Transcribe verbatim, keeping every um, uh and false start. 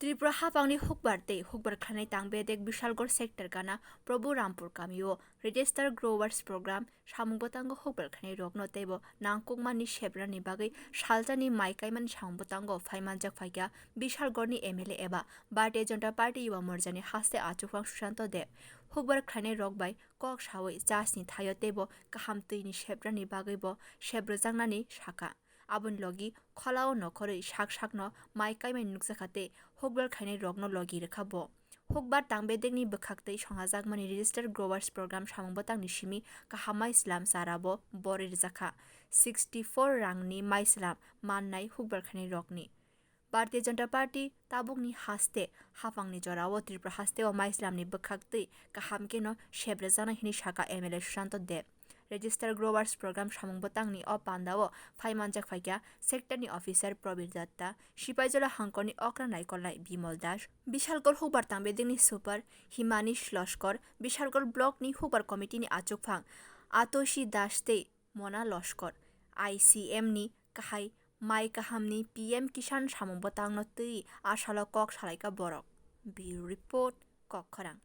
Tripura hapangni hukbar tei hukbar khlainai tang bedek Bishalgarh sector gana Prabhu Rampur kamio Register Growers Program samung bwtango hukbar khlainai rokno teibo nangkukmani sebrani bagwi salsani mai kaimani samung bwtango phaimanjak phaikha Bishalgarhni M L A eba Bharatiya Janata Party Yuva Morchani haste achukphang Sushanta Deb. Hukbar khlainai rok bai kok sawi chasni thaio teibo kaham twini sebrani bagwibo sebrwjaknani sakha. Aboni logi kholao nokhorwi sak sakno mai kaimani nukjakha tei hukbar khlainai rokno logi rwkha bo. Hukbar tang bedekni bwkhaktwi songhajakmani Register Growers Program samung bwtangni simi kaham mai slam charabo borwi rwjakha. Sixty four rangni mai slam mannai hukbar khlainai rokni. Bharatiya Janata Party tabukni haste hapangni jorao Tripura hasteo mai slamni bwkhaktwi kaham kheno sebrwjaknai hwnwi sakha M L A Sushanta Deb. Register Growers Program samung bwtangni o pandao phaimanjak phaikha sectorni officer Probir Datta, Sipaijala hangkorni okra naikolnai Bimal Das, Bishalgarh hukbar tang bedekni super Himanish Loskor, Bishalgarh blockni hukbar committeeni achukphang Atoshi Das tei Mona Loskor, I C M ni kahai mai kahamni P M Kisan samung bwtangno twi a salo kok salaikha borok. Bureau Report, Kokkhorang.